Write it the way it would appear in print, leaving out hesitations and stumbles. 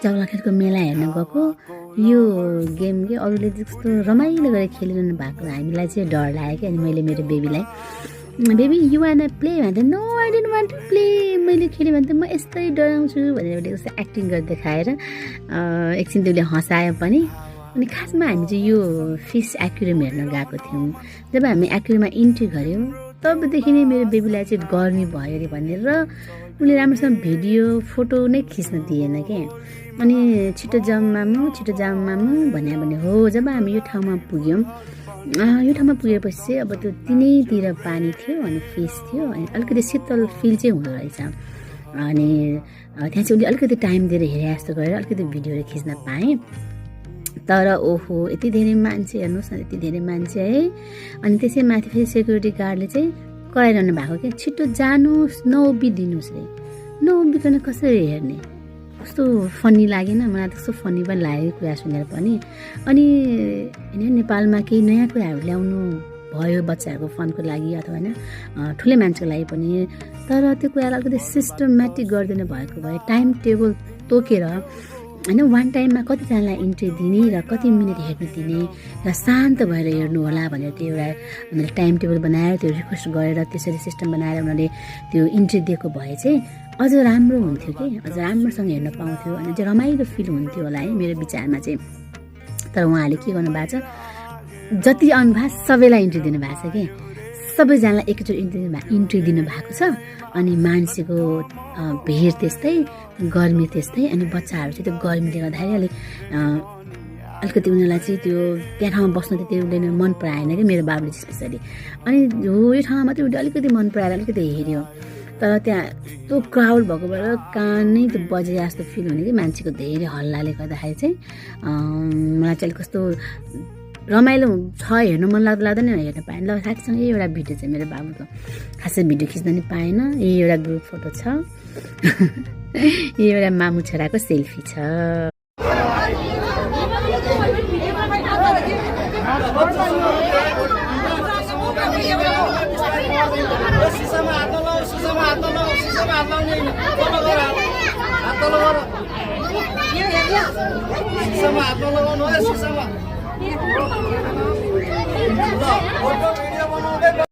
जग्लाखेलको मेला हेर्न गएको यो गेम के अरूले जस्तो रमाइलो गरेर खेलिरहनु भएको हामीलाई चाहिँ डर लाग्यो कि अनि मैले मेरो बेबीलाई बेबी यु वान प्ले भन्दा no I don't want to play मैले खेलेँ भने त म यस्तै डराउँछु भनेर एउटा कस्तो एक्टिङ गरेर देखाएर एकछिन त्यसले हँसायो पनि अनि खासमा हामी चाहिँ यो फिस एक्वेरियम हेर्न गएको थियौँ जब हामी एक्वेरियममा इन्ट्री गऱ्यौँ तबदेखि नै मेरो बेबीलाई चाहिँ गर्मी भयो अरे भनेर उसले राम्रोसँग भिडियो फोटो नै खिच्न दिएन क्या अनि छिटो जाउँ मामु भने हो जब हामी यो ठाउँमा पुग्यौँ यो ठाउँमा पुगेपछि अब त्यो तिनैतिर पानी थियो अनि फिस थियो अनि अलिकति शीतल फिल चाहिँ हुँदो रहेछ अनि त्यहाँ चाहिँ उसले अलिकति टाइम दिएर हेरे जस्तो गरेर अलिकति भिडियोहरू खिच्न पाएँ तर ओहो यति धेरै मान्छे हेर्नुहोस् न यति धेरै मान्छे है अनि त्यसै माथि फेरि सेक्युरिटी गार्डले चाहिँ कराइरहनु भएको क्या छिटो जानुहोस् नउभिदिनुहोस् रे नउभिकन कसरी हेर्ने कस्तो फनी लागेन मलाई त्यस्तो फनी पनि लाग्यो कुरा सुनेर पनि अनि होइन नेपालमा केही नयाँ कुराहरू ल्याउनु भयो बच्चाहरूको फनको लागि अथवा होइन ठुलै मान्छेको लागि पनि तर त्यो कुरालाई अलिकति सिस्टमेटिक गरिदिनु भएको भए टाइम टेबल तोकेर होइन वान टाइममा कतिजनालाई इन्ट्री दिने र कति मिनट हेर्नु दिने र शान्त भएर हेर्नु होला भनेर त्यो एउटा उनीहरूले टाइम टेबल बनाएर त्यो रिक्वेस्ट गरेर त्यसरी सिस्टम बनाएर उनीहरूले त्यो इन्ट्री दिएको भए चाहिँ अझ राम्रो हुन्थ्यो कि अझ राम्रोसँग हेर्न पाउँथ्यो अनि चाहिँ रमाइलो फिल हुन्थ्यो होला है मेरो विचारमा चाहिँ तर उहाँहरूले के गर्नुभएको छ जति आउनुभएको सबैलाई इन्ट्री दिनुभएको छ कि सबैजनालाई एकैचोटि इन्ट्री दिनुभएको छ अनि मान्छेको भिड त्यस्तै गर्मी त्यस्तै अनि बच्चाहरू चाहिँ त्यो गर्मीले गर्दाखेरि अलिकति उनीहरूलाई चाहिँ त्यो त्यहाँ ठाउँमा बस्न त्यति उसले मन पराएन कि मेरो बाबुले चाहिँ स्पेसली अनि हो यो ठाउँमा मात्रै उसले अलिकति मन पराएर अलिकति हेऱ्यो तर त्यहाँ यस्तो क्राउड भएको भएर कानै त्यो बजे जस्तो फिल हुने कि मान्छेको धेरै हल्लाले गर्दाखेरि चाहिँ मलाई चाहिँ अलिक कस्तो रमाइलो छ हेर्नु मन लाग्दैन हेर्न पाएन ल साथीसँग यही एउटा भिडियो चाहिँ मेरो बाबुको खासै भिडियो खिच्न नि पाएन यही एउटा ग्रुप फोटो छ यही एउटा मामु छोराको सेल्फी छ भिडियो बनाउँदै